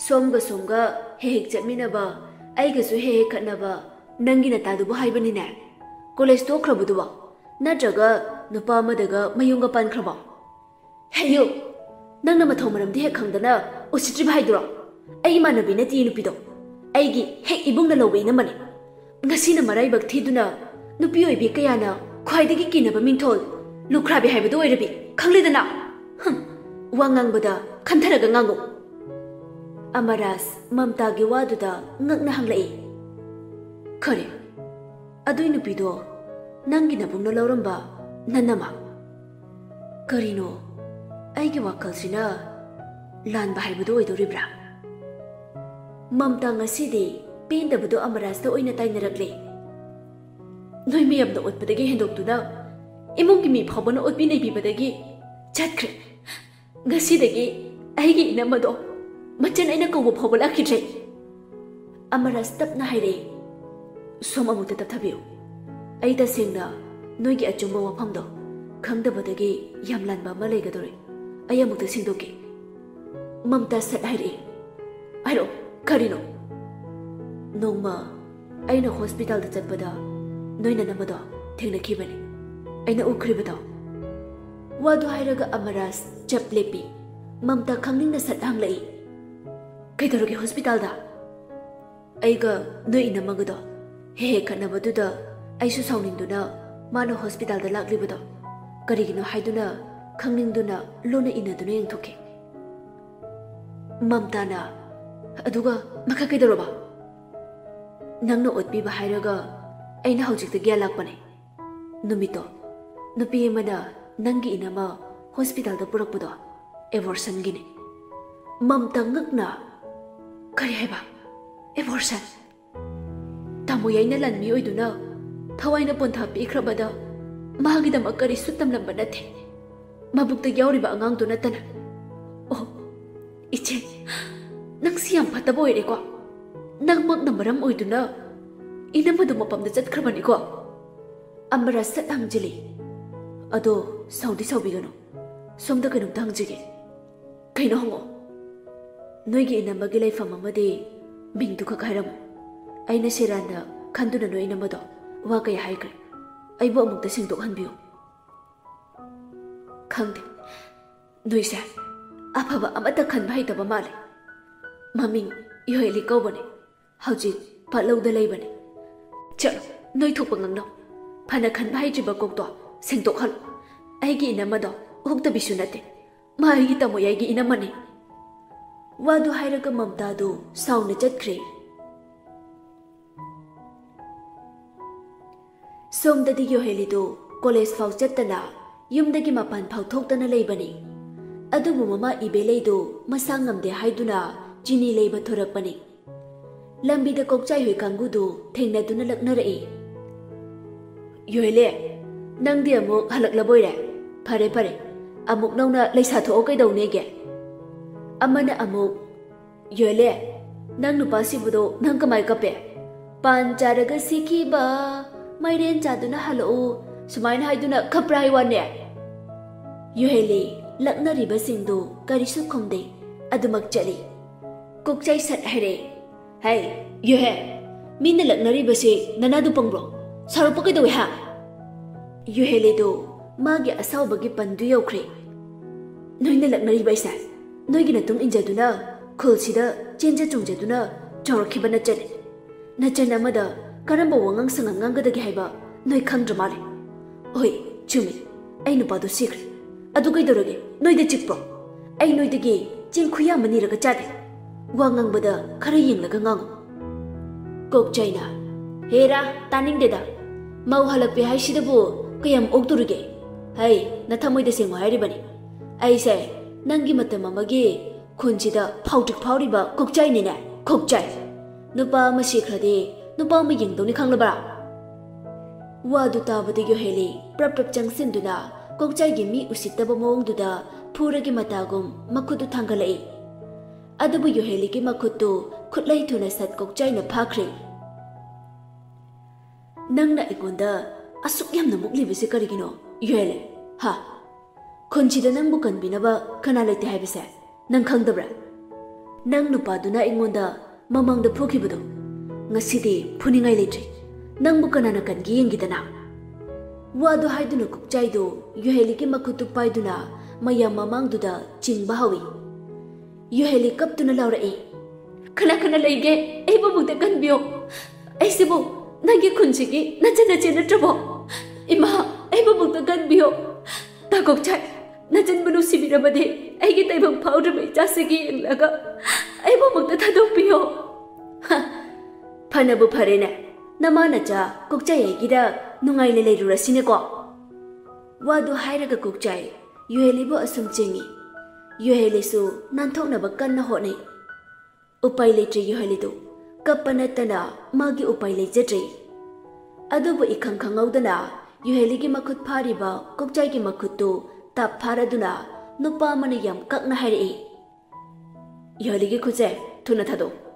ꯁꯣꯝꯒ ꯁꯣꯝꯒ ꯍꯦꯛ ꯍꯦꯛ ꯆꯠꯃꯤꯟꯅꯕ, ꯑꯩꯒꯁꯨ ꯍꯦꯛ ꯍꯦꯛ ꯈꯠꯅꯕ ꯅꯪꯒꯤ ꯅꯇꯥꯗꯨꯕꯨ ꯍꯥꯏꯕꯅꯤꯅꯦ꯫ ꯀꯣꯂꯦꯖ ꯇꯣꯛꯈ꯭ꯔꯕꯗꯨꯕꯣ? ꯅꯠꯇ꯭ꯔꯒ ꯅꯨꯄꯥ ꯑꯃꯗꯒ ꯃꯌꯨꯝꯒ ꯄꯥꯟꯈ꯭ꯔꯕꯣ?" "ꯍꯦꯌꯨ, ꯅꯪꯅ ꯃꯊꯧ ꯃꯔꯝꯗꯤ ꯍꯦꯛ ꯈꯪꯗꯅ ꯎꯁꯤꯠꯇ꯭ꯔꯤꯕ ꯍꯥꯏꯗꯨꯔꯣ? ꯑꯩ ꯏꯃꯥꯟꯅꯕꯤ ꯅꯠꯇꯦ ꯅꯨꯄꯤꯗꯣ꯫ ꯑꯩꯒꯤ ꯍꯦꯛ ꯏꯕꯨꯡꯅ ꯂꯧꯕ ꯏꯅꯝꯃꯅꯤ꯫ ꯉꯁꯤꯅ ꯃꯔꯥꯏꯕꯛ ꯊꯤꯗꯨꯅ ꯅꯨꯄꯤ ꯑꯣꯏꯕꯤ ꯀꯌꯥꯅ ꯈ꯭ꯋꯥꯏꯗꯒꯤ ꯀꯤꯅꯕ ꯃꯤꯡꯊꯣꯜ ꯂꯨꯈ꯭ꯔꯥꯕꯤ ꯍꯥꯏꯕꯗꯨ ꯑꯣꯏꯔꯕꯤ꯫ ꯈꯪꯂꯦꯗꯅ? ꯍꯝ, ꯋꯥ ꯉꯥꯡꯕꯗ ꯈꯟꯊꯔꯒ ꯉꯥꯡꯉꯨ꯫" ꯑꯃꯔꯥꯖ ꯃꯝꯇꯥꯒꯤ ꯋꯥꯗꯨꯗ ꯉꯛꯅ ꯍꯪꯂꯛꯏ, "ꯈꯔꯦ, ꯑꯗꯨꯏ ꯅꯨꯄꯤꯗꯣ ꯅꯪꯒꯤ ꯅꯕꯨꯡꯅ ꯂꯧꯔꯝꯕ ꯅꯅꯝꯃ? ꯀꯔꯤꯅꯣ, ꯑꯩꯒꯤ ꯋꯥꯈꯜꯁꯤꯅ ꯂꯥꯟꯕ ꯍꯥꯏꯕꯗꯨ ꯑꯣꯏꯗꯧꯔꯤꯕ꯭ꯔꯥ?" ꯃꯝꯇꯥ ꯉꯁꯤꯗꯤ ꯄꯦꯟꯗꯕꯗꯣ ꯑꯃꯔꯥꯖꯇ ꯑꯣꯏꯅ ꯇꯥꯏꯅꯔꯛꯂꯦ꯫ "ꯅꯣꯏ ꯃꯌꯥꯝꯅ ꯑꯣꯠꯄꯗꯒꯤ ꯍꯦꯟꯗꯣꯛꯇꯨꯅ ꯏꯃꯨꯡꯒꯤ ꯃꯤ ꯐꯥꯎꯕꯅ ꯑꯣꯠꯄꯤ ꯅꯩꯕꯤꯕꯗꯒꯤ ꯆꯠꯈ꯭ꯔꯦ꯫ ꯉꯁꯤꯗꯒꯤ ꯑꯩꯒꯤ ꯏꯅꯝꯃꯗꯣ ꯃꯆꯟ ꯑꯩꯅ ꯀꯧꯕ ꯐꯥꯎꯕ ꯂꯥꯛꯈꯤꯗ꯭ꯔꯦ꯫" ꯑꯃꯔꯥꯖ ꯇꯞꯅ ꯍꯥꯏꯔꯛꯏ, "ꯁꯣꯝ ꯑꯃꯨꯛꯇ ꯇꯞꯊꯕꯤꯌꯨ꯫ ꯑꯩ ꯇꯁꯦꯡꯅ ꯅꯣꯏꯒꯤ ꯑꯆꯨꯝꯕ ꯋꯥꯐꯝꯗꯣ ꯈꯪꯗꯕꯗꯒꯤ ꯌꯥꯝ ꯂꯥꯟꯕ ꯑꯃ ꯂꯩꯒꯗꯧꯔꯦ꯫ ꯑꯩ ꯑꯃꯨꯛꯇ ꯁꯦꯡꯗꯣꯛꯀꯦ꯫" ꯃꯝꯇꯥ ꯁꯠ ꯍꯥꯏꯔꯛꯏ, "ꯍꯥꯏꯔꯛꯑꯣ, ꯀꯔꯤꯅꯣ?" "ꯅꯣꯡꯃ ꯑꯩꯅ ꯍꯣꯁꯄꯤꯇꯥꯜꯗ ꯆꯠꯄꯗ ꯅꯣꯏ ꯅꯅꯝꯃꯗꯣ ꯊꯦꯡꯅꯈꯤꯕꯅꯤ꯫ ꯑꯩꯅ ꯎꯈ꯭ꯔꯤꯕꯗꯣ꯫" ꯋꯥꯗꯨ ꯍꯥꯏꯔꯒ ꯑꯃꯔꯥꯖ ꯆꯞ ꯂꯦꯞꯄꯤ꯫ ꯃꯝꯇꯥ ꯈꯪꯅꯤꯡꯅ ꯁꯠ ꯍꯪꯂꯛꯏ, "ꯀꯩꯗꯧꯔꯒꯦ ꯍꯣꯁꯄꯤꯇꯥꯜꯗ?" "ꯑꯩꯒ ꯅꯣꯏ ꯏꯅꯝꯃꯒꯗꯣ ꯍꯦꯛ ꯍꯦꯛ ꯈꯠꯅꯕꯗꯨꯗ ꯑꯩꯁꯨ ꯁꯥꯎꯅꯤꯡꯗꯨꯅ ꯃꯥꯅ ꯍꯣꯁꯄꯤꯇꯥꯜꯗ ꯂꯥꯛꯂꯤꯕꯗꯣ ꯀꯔꯤꯒꯤꯅꯣ ꯍꯥꯏꯗꯨꯅ ꯈꯪꯅꯤꯡꯗꯨꯅ ꯂꯣꯟꯅ ꯏꯟꯅꯗꯨꯅ ꯌꯦꯡꯊꯣꯛꯈꯤ꯫" ꯃꯝꯇꯥꯅ, "ꯑꯗꯨꯒ ꯃꯈꯥ ꯀꯩꯗꯧꯔꯕ?" "ꯅꯪꯅ ꯑꯣꯠꯄꯤꯕ ꯍꯥꯏꯔꯒ ꯑꯩꯅ ꯍꯧꯖꯤꯛꯇ ꯒ꯭ꯌꯥꯟ ꯂꯥꯛꯄꯅꯦ꯫ ꯅꯨꯃꯤꯠꯇꯣ ꯅꯨꯄꯤ ꯑꯃꯅ ꯅꯪꯒꯤ ꯏꯅꯝꯃ ꯍꯣꯁꯄꯤꯇꯥꯜꯗ ꯄꯨꯔꯛꯄꯗꯣ ꯑꯦꯕꯣꯔꯁꯟꯒꯤꯅꯤ꯫" ꯃꯝꯇꯥ ꯉꯛꯅ, "ꯀꯔꯤ ꯍꯥꯏꯕ? ꯑꯦꯕꯣꯔꯁꯟ?" "ꯇꯥꯃꯣ ꯌꯥꯏꯅ ꯂꯥꯟꯃꯤ ꯑꯣꯏꯗꯨꯅ ꯊꯋꯥꯏꯅ ꯄꯣꯟꯊꯥ ꯄꯤꯈ꯭ꯔꯕꯗ ꯃꯥꯒꯤꯗꯃꯛ ꯀꯔꯤꯁꯨ ꯇꯝꯂꯝꯕ ꯅꯠꯇꯦ, ꯃꯕꯨꯛꯇ ꯌꯥꯎꯔꯤꯕ ꯑꯉꯥꯡꯗꯨ ꯅꯠꯇꯅ꯫" "ꯑꯣ, ꯏꯆꯦ, ꯅꯪꯁꯤ ꯌꯥꯝ ꯐꯠꯇꯕ ꯑꯣꯏꯔꯦꯀꯣ꯫ ꯅꯪꯃꯛꯅ ꯃꯔꯝ ꯑꯣꯏꯗꯨꯅ ꯏꯅꯝꯃꯗꯨ ꯃꯄꯥꯝꯗ ꯆꯠꯈ꯭ꯔꯕꯅꯤꯀꯣ꯫" ꯑꯃꯔꯥ ꯁꯠ ꯍꯪꯖꯤꯜꯂꯤ, "ꯑꯗꯣ ꯁꯥꯎꯗꯤ ꯁꯥꯎꯕꯤꯒꯅꯨ, ꯁꯣꯝꯗ ꯀꯩꯅꯣꯝꯇ ꯍꯪꯖꯒꯦ꯫" "ꯀꯩꯅꯣ ꯍꯪꯉꯣ꯫" "ꯅꯣꯏꯒꯤ ꯏꯅꯝꯃꯒꯤ ꯂꯩꯐꯝ ꯑꯃꯗꯤ ꯃꯤꯡꯗꯨ ꯈꯛ ꯍꯥꯏꯔꯝꯃꯨ꯫ ꯑꯩꯅ ꯁꯦꯔꯥꯟꯅ ꯈꯟꯗꯨꯅ ꯅꯣꯏ ꯏꯅꯝꯃꯗꯣ ꯋꯥ ꯀꯌꯥ ꯍꯥꯏꯈ꯭ꯔꯦ꯫ ꯑꯩꯕꯨ ꯑꯃꯨꯛꯇ ꯁꯦꯡꯗꯣꯛꯍꯟꯕꯤꯌꯨ꯫" "ꯈꯪꯗꯦ, ꯅꯣꯏꯁꯦ ꯑꯐꯕ ꯑꯃꯠꯇ ꯈꯟꯕ ꯍꯩꯇꯕ ꯃꯥꯜꯂꯦ꯫ ꯃꯃꯤꯡ ꯌꯣꯍꯦꯂꯤ ꯀꯧꯕꯅꯦ, ꯍꯧꯖꯤꯛ ꯄꯥꯠꯂꯧꯗ ꯂꯩꯕꯅꯦ꯫ ꯆꯠꯂꯣ, ꯅꯣꯏ ꯊꯣꯛꯄ ꯉꯥꯡꯅꯧ꯫ ꯐꯅ ꯈꯟꯕ ꯍꯩꯇ꯭ꯔꯤꯕ ꯀꯣꯛꯇꯣ ꯁꯦꯡꯗꯣꯛꯍꯜꯂꯨ꯫ ꯑꯩꯒꯤ ꯏꯅꯝꯃꯗꯣ ꯎꯍꯨꯛꯇꯕꯤꯁꯨ ꯅꯠꯇꯦ, ꯃꯥ ꯑꯩꯒꯤ ꯇꯥꯃꯣ ꯌꯥꯏꯒꯤ ꯏꯅꯝꯃꯅꯤ꯫" ꯋꯥꯗꯨ ꯍꯥꯏꯔꯒ ꯃꯝꯇꯥꯗꯨ ꯁꯥꯎꯅ ꯆꯠꯈ꯭ꯔꯦ꯫ ꯁꯣꯝꯗꯗꯤ ꯌꯣꯍꯦꯂꯤꯗꯨ ꯀꯣꯂꯦꯖ ꯐꯥꯎ ꯆꯠꯇꯅ ꯌꯨꯝꯗꯒꯤ ꯃꯄꯥꯟ ꯐꯥꯎ ꯊꯣꯛꯇꯅ ꯂꯩꯕꯅꯤ꯫ ꯑꯗꯨꯕꯨ ꯃꯃꯥ ꯏꯕꯦꯂꯩꯗꯨ ꯃꯁꯥ ꯉꯝꯗꯦ ꯍꯥꯏꯗꯨꯅ ꯆꯤꯅꯤ ꯂꯩꯕ ꯊꯣꯔꯛꯄꯅꯤ꯫ ꯂꯝꯕꯤꯗ ꯀꯣꯛꯆꯥꯏꯍꯣꯏ ꯀꯥꯡꯕꯨꯗꯨ ꯊꯦꯡꯅꯗꯨꯅ ꯂꯛꯅꯔꯛꯏ꯫ "ꯌꯣꯍꯦꯂꯦ, ꯅꯪꯗꯤ ꯑꯃꯨꯛ ꯍꯜꯂꯛꯂꯕꯣꯏꯔꯦ? ꯐꯔꯦ ꯐꯔꯦ, ꯑꯃꯨꯛ ꯅꯧꯅ ꯂꯩꯁꯥ ꯊꯣꯛꯑꯣ ꯀꯩꯗꯧꯅꯦꯒꯦ?" ꯑꯃꯅ ꯑꯃꯨꯛ, "ꯌꯣꯍꯦꯂꯦ, "ꯅꯪ ꯅꯨꯄꯥ ꯁꯤꯕꯗꯣ ꯅꯪ ꯀꯃꯥꯏ ꯀꯞꯄꯦ? ꯄꯥꯟ ꯆꯥꯔꯒ ꯁꯤꯈꯤꯕ, ꯃꯥꯏꯔꯦꯟ ꯆꯥꯗꯨꯅ ꯍꯜꯂꯛꯎ" ꯁꯨꯃꯥꯏꯅ ꯍꯥꯏꯗꯨꯅ ꯀꯞꯄ꯭ꯔꯥ ꯍꯥꯏ ꯋꯥꯅꯦ? ꯌꯨꯍꯦꯂꯤ ꯂꯛꯅꯔꯤꯕꯁꯤꯡꯗꯨ ꯀꯔꯤꯁꯨ ꯈꯨꯝꯗꯦ꯫ ꯑꯗꯨꯃꯛ ꯆꯠꯂꯤ꯫ ꯀꯣꯛꯆꯥꯏ ꯁꯠ ꯍꯥꯏꯔꯦ, "ꯍꯩ, ꯌꯨꯍꯦ, ꯃꯤꯅ ꯂꯛꯅꯔꯤꯕꯁꯤ ꯅꯅꯥꯗꯨ ꯄꯪꯕ꯭ꯔꯣ? ꯁꯥꯎꯔꯛꯄ ꯀꯩꯗꯧꯏ ꯍꯥ?" ꯌꯨꯍꯦꯂꯤꯗꯨ ꯃꯥꯒꯤ ꯑꯁꯥꯎꯕꯒꯤ ꯄꯟꯗꯨ ꯌꯧꯈ꯭ꯔꯦ꯫ "ꯅꯣꯏꯅ ꯂꯛꯅꯔꯤꯕ ꯑꯩꯁꯦ ꯅꯣꯏꯒꯤ ꯅꯇꯨꯡ ꯏꯟꯖꯗꯨꯅ ꯈꯨꯜꯁꯤꯗ ꯆꯦꯟꯖ ꯆꯣꯡꯖꯗꯨꯅ ꯆꯥꯎꯔꯛꯈꯤꯕ ꯅꯆꯟ, ꯅꯆꯟ ꯑꯃꯗ ꯀꯔꯝꯕ ꯋꯥꯉꯥꯡ ꯁꯉꯥꯡ ꯉꯥꯡꯒꯗꯒꯦ ꯍꯥꯏꯕ ꯅꯣꯏ ꯈꯪꯗ꯭ꯔ ꯃꯥꯜꯂꯦ꯫ ꯍꯣꯏ, ꯆꯨꯝꯃꯤ, ꯑꯩ ꯅꯨꯄꯥꯗꯨ ꯁꯤꯈ꯭ꯔꯦ꯫ ꯑꯗꯨ ꯀꯩꯗꯧꯔꯒꯦ? ꯅꯣꯏꯗ ꯆꯤꯛꯄ꯭ꯔꯣ? ꯑꯩ ꯅꯣꯏꯗꯒꯤ ꯆꯦꯡ ꯈꯨꯌꯥ ꯑꯃ ꯅꯤꯔꯒ ꯆꯥꯗꯦ꯫ ꯋꯥ ꯉꯥꯡꯕꯗ ꯈꯔ ꯌꯦꯡꯂꯒ ꯉꯥꯡꯉꯨ"꯫ ꯀꯣꯛꯆꯥꯏꯅ, "ꯍꯦꯔꯥ, ꯇꯥꯅꯤꯡꯗꯦꯗ꯫ ꯃꯧ ꯍꯜꯂꯛꯄꯤ ꯍꯥꯏꯁꯤꯗꯕꯨ ꯀꯌꯥꯝ ꯑꯣꯛꯇꯣꯔꯤꯒꯦ? ꯍꯩ, ꯅꯊꯃꯣꯏꯗ ꯁꯦꯡꯉꯨ ꯍꯥꯏꯔꯤꯕꯅꯤ꯫ ꯑꯩꯁꯦ ꯅꯪꯒꯤ ꯃꯇꯝ ꯑꯃꯒꯤ ꯈꯨꯟꯁꯤꯗ ꯐꯥꯎꯗ꯭ꯔꯤꯛ ꯐꯥꯎꯔꯤꯕ ꯀꯣꯛꯆꯥꯏꯅꯤꯅꯦ, ꯀꯣꯛꯆꯥꯏ꯫ ꯅꯨꯄꯥ ꯑꯃ ꯁꯤꯈ꯭ꯔꯗꯤ ꯅꯨꯄꯥ ꯑꯃ ꯌꯦꯡꯗꯧꯅꯤ ꯈꯪꯂꯕ꯭ꯔꯥ?" ꯋꯥꯗꯨ ꯇꯥꯕꯗ ꯌꯨꯍꯦꯂꯤ ꯄ꯭ꯔꯞ ꯄ꯭ꯔꯞ ꯆꯪꯁꯤꯟꯗꯨꯅ ꯀꯣꯛꯆꯥꯏꯒꯤ ꯃꯤ ꯎꯁꯤꯠꯇꯕ ꯃꯑꯣꯡꯗꯨꯗ ꯐꯨꯔꯒꯤ ꯃꯇꯥꯒꯨꯝ ꯃꯈꯨꯠꯇꯨ ꯊꯥꯡꯒꯠꯂꯛꯏ꯫ ꯑꯗꯨꯕꯨ ꯌꯨꯍꯦꯂꯤꯒꯤ ꯃꯈꯨꯠꯇꯨ ꯈꯨꯠꯂꯩ ꯊꯨꯅ ꯁꯠ ꯀꯣꯛꯆꯥꯏꯅ ꯐꯥꯈ꯭ꯔꯦ꯫ "ꯅꯪꯅ ꯑꯩꯉꯣꯟꯗ ꯑꯁꯨꯛ ꯌꯥꯝꯅ ꯃꯨꯛꯂꯤꯕꯁꯦ ꯀꯔꯤꯒꯤꯅꯣ, ꯌꯨꯍꯦꯂꯤ? ꯍꯥ? ꯈꯨꯟꯁꯤꯗ ꯅꯪꯕꯨ ꯀꯟꯕꯤꯅꯕ ꯀꯅꯥ ꯂꯩꯇꯦ ꯍꯥꯏꯕꯁꯦ ꯅꯪ ꯈꯪꯗꯕ꯭ꯔꯥ? ꯅꯪ ꯅꯨꯄꯥꯗꯨꯅ ꯑꯩꯉꯣꯟꯗ ꯃꯃꯥꯡꯗ ꯐꯨꯈꯤꯕꯗꯣ, ꯉꯁꯤꯗꯤ ꯐꯨꯅꯤꯡꯉꯥꯏ ꯂꯩꯇ꯭ꯔꯦ꯫ ꯅꯪꯕꯨ ꯀꯅꯥꯅ ꯀꯟꯒꯦ ꯌꯦꯡꯒꯦꯗꯅ"꯫ ꯋꯥꯗꯨ ꯍꯥꯏꯗꯨꯅ ꯀꯣꯛꯆꯥꯏꯗꯨ ꯌꯨꯍꯦꯂꯤꯒꯤ ꯃꯈꯨꯠꯇꯨ ꯄꯥꯏꯗꯨꯅ ꯃꯌꯥꯝ ꯃꯃꯥꯡꯗꯨꯗ ꯆꯤꯡꯕ ꯍꯧꯏ꯫ ꯌꯨꯍꯦꯂꯤ ꯀꯞꯇꯨꯅ ꯂꯥꯎꯔꯛꯏ, "ꯀꯅꯥ ꯀꯅꯥ ꯂꯩꯒꯦ? ꯑꯩꯕꯨ ꯑꯃꯨꯛꯇ ꯀꯟꯕꯤꯌꯣ꯫ ꯑꯩꯁꯤꯕꯨ ꯅꯪꯒꯤ ꯈꯨꯟꯁꯤꯒꯤ ꯅꯆꯟ ꯅꯆꯦ ꯅꯠꯇ꯭ꯔꯕꯣ? ꯏꯃꯥ, ꯑꯩꯕꯨ ꯑꯃꯨꯛꯇ ꯀꯟꯕꯤꯌꯣ꯫ ꯇꯥ ꯀꯣꯛꯆꯥꯏ, ꯅꯆꯟꯕꯨ ꯅꯨꯡꯁꯤꯕꯤꯔꯕꯗꯤ ꯑꯩꯒꯤ ꯇꯥꯏꯕꯪ ꯐꯥꯎꯗ꯭ꯔꯤꯕ ꯏꯆꯥꯁꯤꯒꯤ ꯌꯦꯡꯂꯒ ꯑꯩꯕꯨ ꯑꯃꯨꯛꯇ ꯊꯥꯗꯣꯛꯄꯤꯌꯣ"꯫ "ꯍ, ꯐꯅꯕꯨ ꯐꯔꯦꯅꯦ, ꯅꯃꯥ ꯅꯆꯥ ꯀꯣꯛꯆꯥꯏ ꯑꯩꯒꯤꯗ ꯅꯨꯡꯉꯥꯏꯅ ꯂꯩꯔꯨꯔꯁꯤꯅꯦꯀꯣ"꯫ ꯋꯥꯗꯨ ꯍꯥꯏꯔꯒ ꯀꯣꯛꯆꯥꯏ ꯌꯨꯍꯦꯂꯤꯕꯨ ꯑꯁꯨꯝ ꯆꯤꯡꯏ꯫ ꯌꯨꯍꯦꯂꯤꯁꯨ ꯅꯥꯟꯊꯣꯛꯅꯕ ꯀꯟꯅ ꯍꯣꯠꯅꯩ꯫ ꯎꯄꯥꯏ ꯂꯩꯇ꯭ꯔꯦ ꯌꯨꯍꯦꯂꯤꯗꯨ꯫ ꯀꯞꯄ ꯅꯠꯇꯅ ꯃꯥꯒꯤ ꯎꯄꯥꯏ ꯂꯩꯖꯗ꯭ꯔꯦ꯫ ꯑꯗꯨꯕꯨ ꯏꯈꯪ ꯈꯪꯍꯧꯗꯅ ꯌꯨꯍꯦꯂꯤꯒꯤ ꯃꯈꯨꯠ ꯐꯥꯔꯤꯕ ꯀꯣꯛꯆꯥꯏꯒꯤ ꯃꯈꯨꯠꯇꯨ ꯇꯞ ꯐꯥꯔꯗꯨꯅ ꯅꯨꯄꯥ ꯑꯃꯅ ꯌꯥꯝ ꯀꯛꯅ ꯍꯥꯏꯔꯛꯏ, "ꯌꯨꯍꯦꯂꯤꯒꯤ ꯈꯨꯠꯁꯦ ꯊꯨꯅ ꯊꯥꯗꯣꯛꯎ꯫